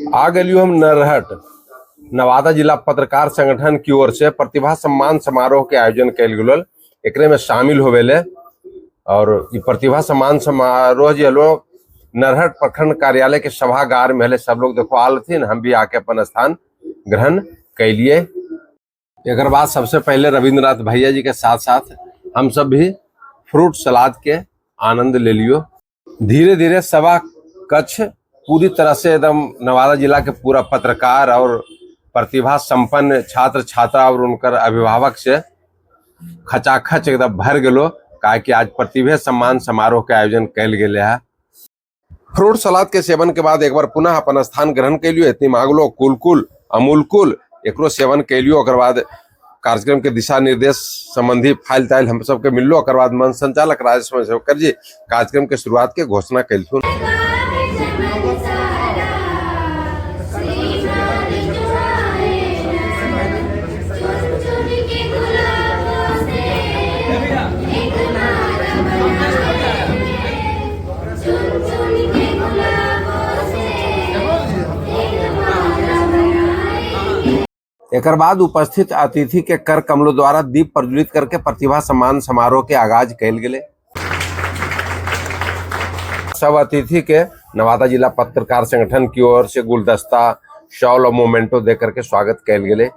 आ गेलियो हम नरहट नवादा जिला पत्रकार संगठन की ओर से प्रतिभा सम्मान समारोह के आयोजन कयल गेल, एकरे में शामिल होवेले। और ई प्रतिभा सम्मान समारोह जे हलो नरहट प्रखंड कार्यालय के सभागार में हले। सब लोग देखो आल हथिन, हम भी आके अपन स्थान ग्रहण कैलिए। एक बाद सबसे पहले रविंद्रनाथ भैया जी के साथ साथ हम सब भी फ्रूट सलाद के आनंद ले लियो। धीरे धीरे सभा कक्ष पूरी तरह से एकदम नवादा जिला के पूरा पत्रकार और प्रतिभा संपन्न छात्र छात्रा और उनकर अभिभावक से खचाखच एकदम भर गेलो, काहे कि आज प्रतिभा सम्मान समारोह के आयोजन कैल गेले है। फ्रूट सलाद के सेवन के बाद एक बार पुनः अपन स्थान ग्रहण कैलियो। इतनी मांगलो कुल कुल अमूल कुल एकरो सेवन कैलियो। ओकर बाद कार्यक्रम के दिशा निर्देश संबंधी फाइल ताइल हम सबके मिललो। ओकर बाद मंच संचालक राजेश सेवकर जी कार्यक्रम के शुरुआत के घोषणा कैलथुन। एक बाद उपस्थित अतिथि के कर कमलों द्वारा दीप प्रज्वलित करके प्रतिभा सम्मान समारोह के आगाज कैल गेले। सब अतिथि के नवादा जिला पत्रकार संगठन की ओर से गुलदस्ता, शॉल और मोमेंटो दे करके स्वागत कैल गेले।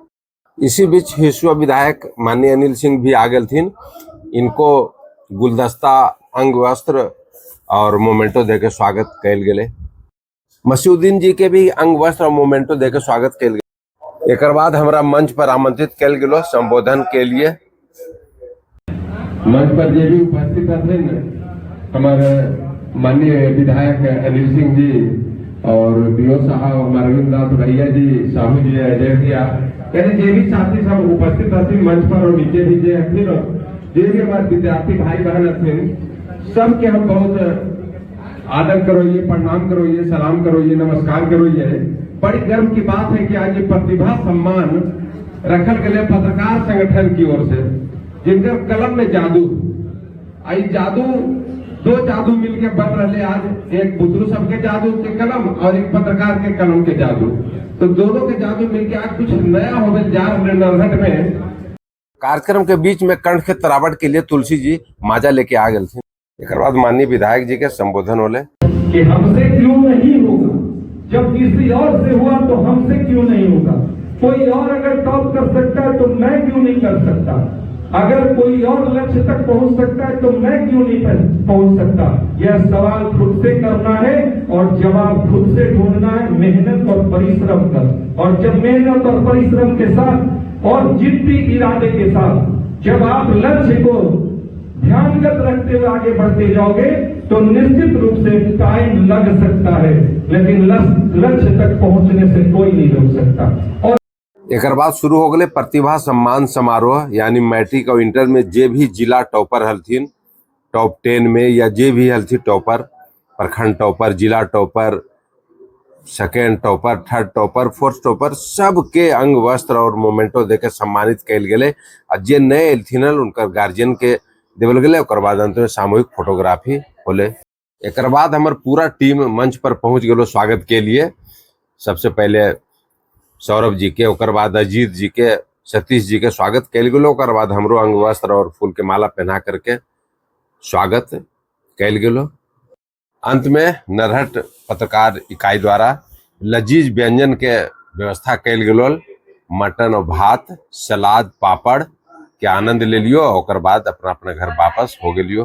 इसी बीच हिसुआ विधायक माननीय अनिल सिंह भी आ गेलथिन। इनको गुलदस्ता, अंग वस्त्र और मोमेंटो दे के स्वागत कैल गेले। मसीउद्दीन जी के भी अंग वस्त्र और मोमेंटो दे के स्वागत कैल गेल। एक बाद हमरा मंच पर आमंत्रित कैल गेलो संबोधन के लिए। मंच पर जे भी उपस्थित हथिन, हमारे माननीय विधायक अनिल सिंह जी और बीओ साहब, हमारे रविन्द्रनाथ भैया जी, साहू जी, अजय भैया, यानी जे भी साथी सब उपस्थित हथिन मंच पर और नीचे भी जे हथिन, और जे भी हमारे विद्यार्थी भाई बहन हथिन, सबके हम बहुत आदर करो, ये प्रणाम करो, ये सलाम करो, ये नमस्कार करो। ये बड़ी गर्व की बात है कि आज ये प्रतिभा सम्मान रखल गए पत्रकार संगठन की ओर से, जिनका कलम में जादू आई, जादू दो जादू मिलके बन रहे आज, एक बुतरू सबके जादू के कलम और एक पत्रकार के कलम के जादू, तो दोनों के जादू मिलके आज कुछ नया हो गया जा रहे नरहट में। कार्यक्रम के बीच में कंठ के तरावट के लिए तुलसी जी माजा लेके आ गए थे। एक बाद माननीय विधायक जी के संबोधन होले कि हमसे क्यों नहीं होगा, जब किसी और से हुआ तो हमसे क्यों नहीं होगा, कोई और अगर टॉप कर सकता है तो मैं क्यों नहीं कर सकता, अगर कोई और लक्ष्य तक पहुंच सकता है तो मैं क्यों नहीं पहुंच सकता। यह सवाल खुद से करना है और जवाब खुद से ढूंढना है, मेहनत और परिश्रम कर। और जब मेहनत और परिश्रम के साथ और जिद्दी इरादे के साथ जब आप लक्ष्य को ध्यानगत रखते हुए आगे बढ़ते जाओगे तो निश्चित रूप से टाइम लग सकता है, लेकिन लक्ष्य तक पहुंचने से कोई नहीं रोक सकता। और एक बाद शुरू हो गए प्रतिभा सम्मान समारोह, यानी मैट्रिक और इंटर में जे भी जिला टॉपर हलथिन टॉप 10 में, या जे भी हलथिन टॉपर, प्रखंड टॉपर, जिला topper, second topper, third topper, fourth topper, सबके अंग वस्त्र और मोमेंटो देके सम्मानित कैल गेले। आ जे नए एलथिन हल उनकर गार्जियन के देवल गेले। ओकर बाद अंत में सामूहिक फोटोग्राफी होले। एक बाद हमर पूरा टीम मंच पर पहुंच गेलो स्वागत के लिए। सबसे पहले सौरभ जी के, ओकर बाद अजीत जी के, सतीश जी के स्वागत कैल गेलो। ओकर बाद हमरो अंग वस्त्र और फूल के माला पहना करके स्वागत कैल गेलो। अंत में नरहट पत्रकार इकाई द्वारा लजीज व्यंजन के व्यवस्था कैल गेलो। मटन और भात, सलाद, पापड़ के आनंद ले लियो। ओकर बाद अपना अपना घर वापस हो गेलियो।